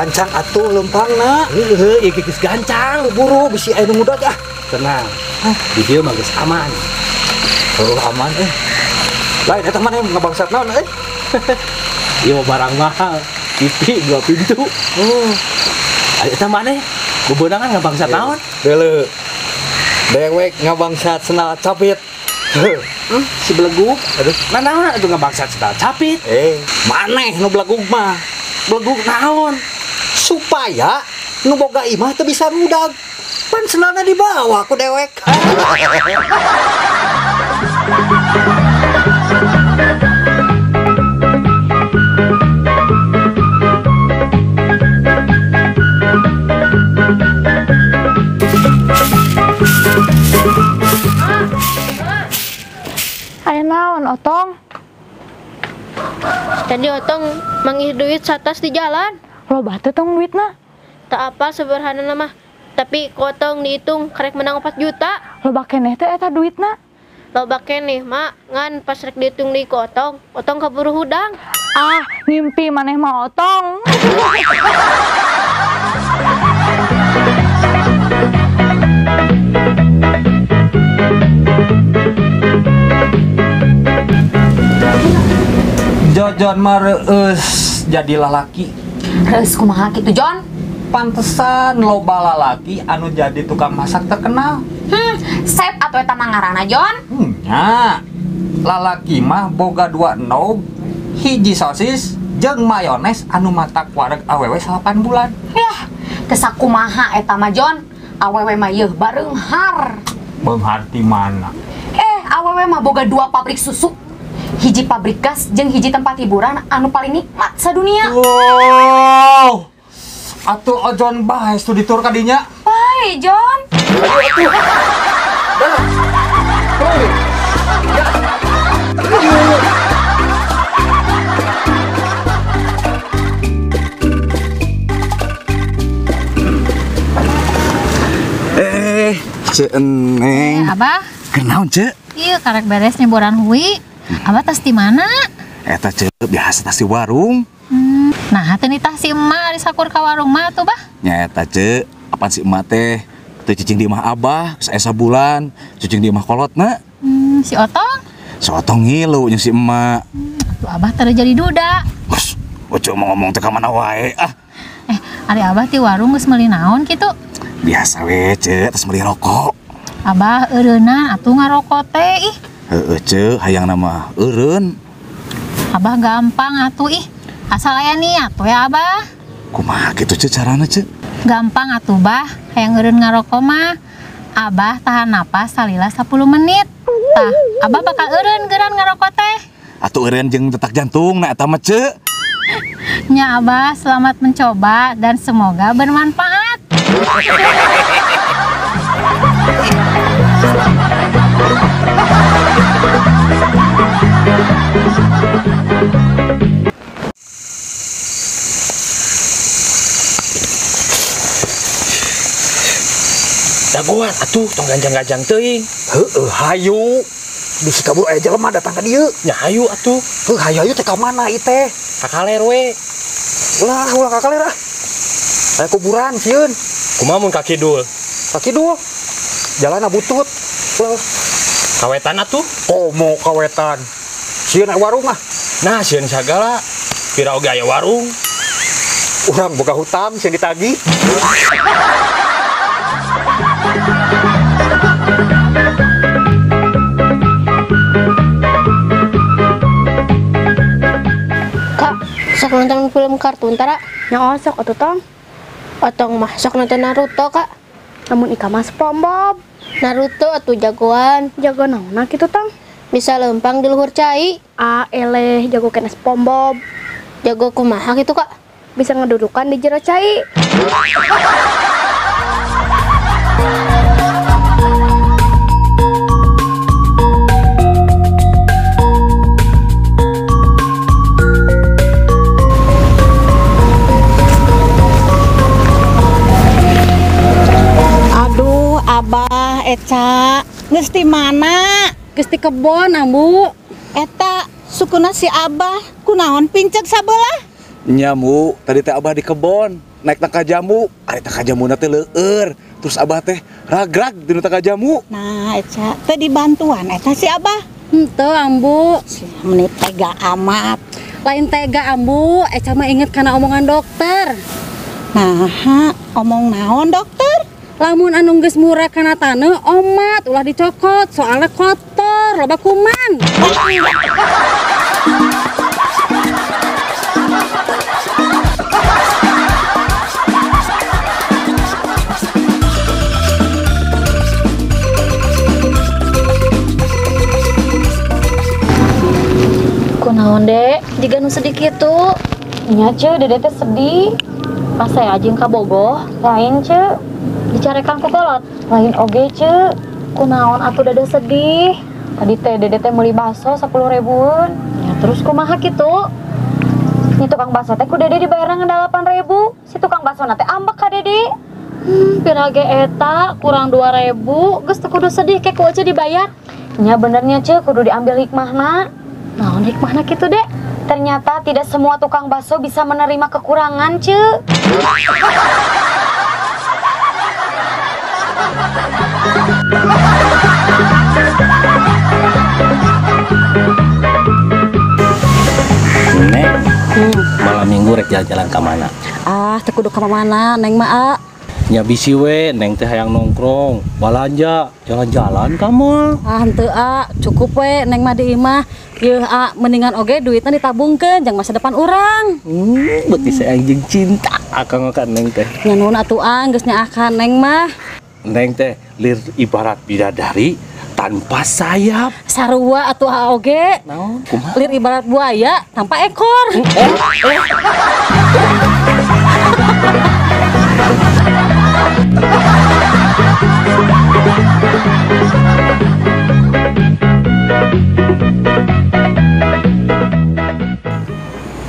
Gancang atuh lempangna. Heuh, ieu geus gancang. Buru bisi aya nu ngudag ah. Tenang. Di dieu mah geus aman. Oh, aman eh. Lain eta maneh ngabangsat naon euy? Ieu barang mahal. TV 2 pintu. Oh. Eta maneh bebeunangan ngabangsat naon? Deuleu. Dewek ngabangsat sendal capit. Si belegug. Aduh, nanaon atuh ngabangsat sendal capit? Maneh nu belegug mah. Belegug naon? Supaya nu boga imah teu bisa ngudag. Pan sendalna dibawa ku dewek. Aya naon Otong? Tadi Otong manggih duit satas di jalan. Loba teh tong duitna? Tak apa sederhana mah, tapi kotong dihitung karek menang 4 juta. Loba keneh teh eta duitna? Loba keneh mak, ngan pas rek dihitung di kotong, Otong kaburu hudang. Ah, ngimpi maneh mah Otong. Jojon mah reueus jadi lalaki. Reueus kumaha kitu, Jon? Pantesan loba lalaki anu jadi tukang masak terkenal. Sep atuh eta mah ngaranna, Jon? Nya. Lalaki mah boga 2 nog, hiji sosis jeung mayones anu matak wareg awewe 8 bulan. Yah, teu sakumaha eta mah, Jon? Awewe mah yeuh bareunghar. Beunghar ti mana? Awewe mah boga 2 pabrik susu. Hiji pabrik gas jeung hiji tempat hiburan anu paling nikmat sadunia. Wow. Atuh Ojon bae studi tour ka dinya. Bae, Jon. Ayo atuh. Dah. Ya. Ceu Neng. Abah. Kenaon, Ceu? Iya, karek beres nyeboran hui. Abah tas di mana? Eta Ceu biasa tas di warung. Nah, teu nitah si emak ari sakur ka warung mah atuh, Bah. Nya eta Ceu, apan si emak teh teu cicing di imah abah geus aya sabulan, cicing di imah kolotna. Si Otong? Si Otong ngilu nya si emak. Atuh abah teu jadi duda. Geus, ojo mau ngomong teh ka mana wae ah. Ari abah ti warung geus meuli naon kitu? Biasa we, Ceu, tas meuli rokok. Abah eureunna atuh ngarokok teh ih. Heeh, Ceu, hayang nama eureun. Abah gampang atuh ih. Asal aya niat we abah. Kumaha kitu Ceu carana, Ceu? Gampang atuh, Bah. Hayang eureun ngarokok mah abah tahan napas salila 10 menit. Tah, abah bakal eureun geuran ngarokok teh. Atuh eureun jeung detak jantung na eta mah, Ceu. Nya abah, selamat mencoba dan semoga bermanfaat. Dagoan atuh tong ganjang-ganjang teuing. Heueuh, hayu. Bisi kabur aya jelema datang ka dieu. Nya hayu atuh. Heuh, hayu hayu teh ka mana ieu teh? Ka kaler we. Ulah, ulah ka kaler ah. Aya kuburan sieun. Kumaha mun ka kidul? Ka kidul. Jalanna butut. Ulah. Kawetan atuh. Komo kawetan. Sieun aya warung ah. Nah, sieun sagala. Pira oge aya warung. Urang boga hutang sieun ditagih. Kak, sok nonton film kartun tara? Nya sok atuh Tong. Otong mah sok nonton Naruto, Kak. Namun ika mah SpongeBob. Naruto atuh jagoan. Jago naonna kitu Tong? Bisa lempang di luhur cai. Ah, eleh jago kena SpongeBob. Jago kumaha kitu, Kak? Bisa ngedudukan di jero cai. Aduh, Abah, Eca, geus di mana? Geus di kebon, Ambu. Eta sukuna si Abah, kunaon pinceg sabelah? Nya, Mu, tadi teh Abah di kebon. naik tangka jambu, ari tangka jambuna teh leueur. Terus abah teh ragrag dina tangka jambu. Nah, Eca teh dibantuan eta si abah. Henteu ambu. Meni tega amat. Lain tega ambu, Eca mah inget kana omongan dokter. Nah, omong naon dokter? Lamun anu geus murah kana taneuh omat ulah dicokot soalnya kotor loba kuman. Kunaon dek, jiga nu sedih kitu. Nya ceu, dede teh sedih. Pas saya jeung kabogoh, lain ceu. Dicarekan ku kolot, lain oge ceu. Kunaon atuh dede sedih. Tadi teh dede teh meuli bakso 10 ribuan. Ya terus kumaha kitu? Ni tukang bakso teh ku dede dibayarna ngan 8 ribu. Si tukang bakso na teh ambek ka dede. Pira ge eta kurang 2 ribu. Geus teu kudu sedih ke ku aja dibayar. Nya benernya ceu, kudu diambil hikmahna. Naon hikmahna kitu dek? Ternyata tidak semua tukang bakso bisa menerima kekurangan, ce. Neng, malam minggu rek jalan-jalan ke mana? Ah, teu kudu ka mana, Neng mah a. Nya bisi we, Neng teh hayang nongkrong, balanja, jalan-jalan ka mall. Ah, henteu a, cukup we Neng mah di imah. Yeuh a, mendingan oge duitna ditabungkeun jang masa depan urang. Beuti sayang jeung cinta akang ka Neng teh. Nya nuhun atuh a, geus nyaakan Neng mah. Neng teh lir ibarat bidadari tanpa sayap. Sarua atuh a oge. Naon? Kumaha? Lir ibarat buaya tanpa ekor.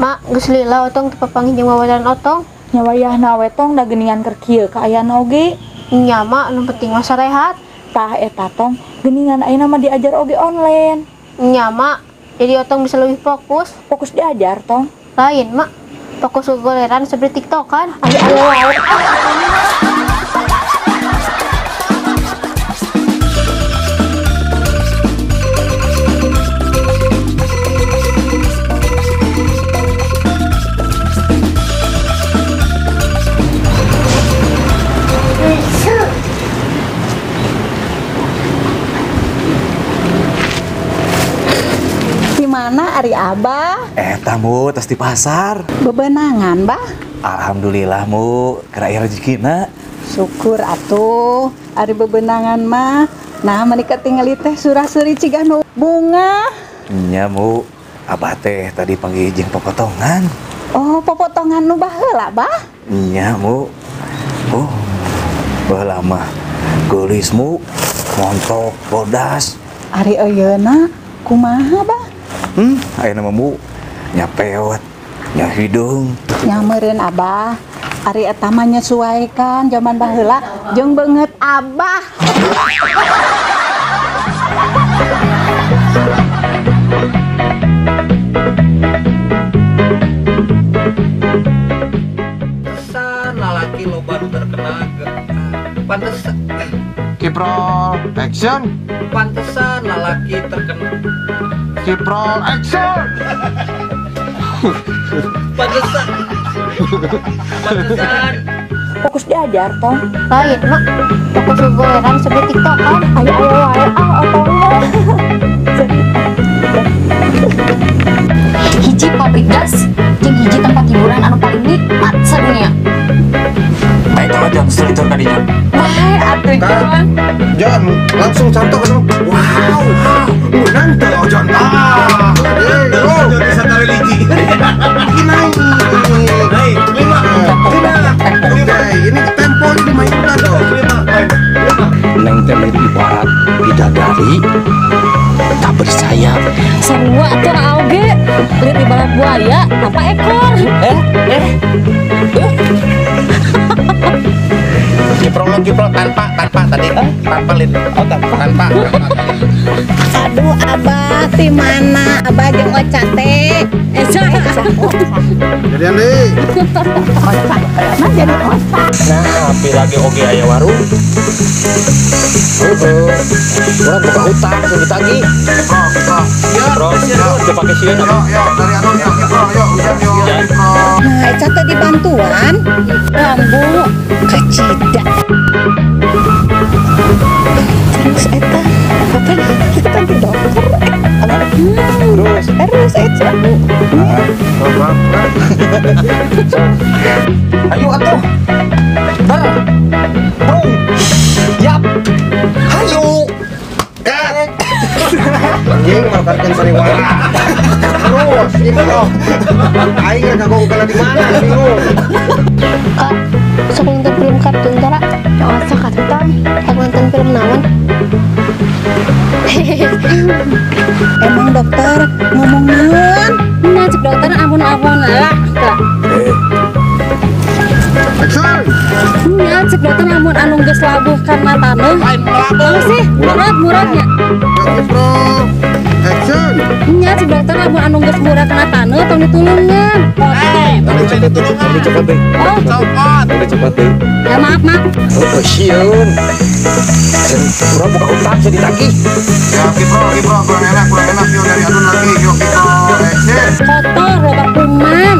Mak, geus lila otong teu papanggih jeung wawadan otong. Nya wayahna we tong da geuningan keur kieu kaayaan oge. Nya mak, nu penting mah sarehat. Tah eta tong, geuningan ayeuna mah diajar oge online. Nya mak, jadi otong bisa lebih fokus. Fokus diajar tong. Lain mak, fokus gogoleran seperti TikTokan. Ayo ayo ayo. Mana ari abah? Eta mu tas di pasar. Bebenangan bah? Alhamdulillah mu, keur aya rezekina. Syukur atuh, ari bebenangan mah. Nah, meuni katingali teh surah-suri cigah nu bunga. Nya mu, abah teh tadi panggil jeung popotongan. Oh, popotongan nu baheula bah? Nya mu. Oh, baheula mah geulis mu, montok, bodas. Ari ayeuna kumaha bah? Ayeuna mah mu nya peot, nya hidung. Nya meureun abah, ari eta mah nyesuaikan jaman baheula jeung beungeut abah. Pantesan lalaki loba nu terkena pantesan. Kiprol action. Pantesan lalaki terkena. Kiprol action. Pantesan. Pantesan. Fokus diajar tong. Lain mak, fokus gogoleran seperti TikTokan. Ayo ayo ayo ah otong mah. Hiji pabrik gas jeung hiji tempat hiburan anu paling nikmat sadunia. Baik kalau jam seluncur tadinya. Bae atuh Jon. Jon, langsung contoh ke wow, menang teh Ojon. Ah, Ojon wisata religi. Naik. Naik, 5. Oke, ini temponya dimainkan dong. 5. Neng teh ibarat bidadari tak bersayap. Sarua atuh oge, lir ibarat buaya tanpa ekor. Kiprol tanpa tadi. Tanpa lid. Oh, tanpa. Aduh, Abah di mana? Abah jeung Oca teh. Jadian deui. Nah, jadi osa. Nah, api lagi oge aya warung. Heeh. Urang buka hutang sing ditagih. Kiprol. Teu pake sieun. Yo, yo, dari anu yo, Kiprol, yo, hujan yo. Nah, Eca teh dibantuan. Lambu kacida. Terus eta apa kita di dokter. Terus Eca. Ayo atuh. Ber. Brung. Yap. Hayu. Anjing makan sariwara. Terus ini loh. Aing rek kagong di mana bingung. Kak, sok nonton film kartun tara? Ya sok atuh Tang. Sok nonton film naon? Emang dokter ngomong naon? Nah, cek dokter ampun-ampun lah, Kak. Action. Nya cek dokter ampun anu geus labuh karena taneuh. Lain sih, murad-muradnya. Action. Nya cek dokter ampun anu geus murad kana taneuh tong ditulungan. Tong dicopot deui. Oh, copot. Tong dicopot deui. Ya maaf, maaf. Oh, sieun. Urang buka hutang sih ditagih. Ya, Kiprol kurang enak yo dari adun lagi. Yo Kiprol, action. Kotor loba kuman.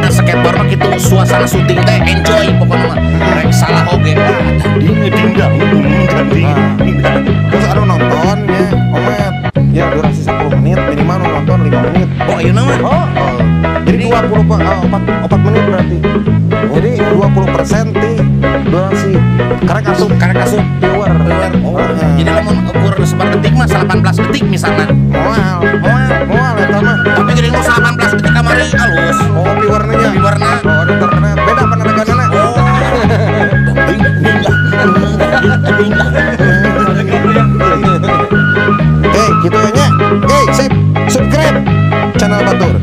Skateboard mah kitu suasana syuting teh enjoy pokoknya mah. Rek salah oge. Ding ding. Terus anu nonton ya, omet. Ya durasi 10 menit minimal nonton 5 menit. Oh, iya mah. Oh. Jadi 24 menit berarti. Jadi 20% ti durasi. Karek asup viewer. Oh. Jadi lamun ukur sebar detik mah 18 detik misalnya. Moal eta mah. Tapi jadi nu 18 detik kamari alus. Oh, viewernya. Viewerna. Oh, dokterna beda penereganana. Oh. Ding. Oke, gitu nya. Oke, sip. Subscribe channel Batur.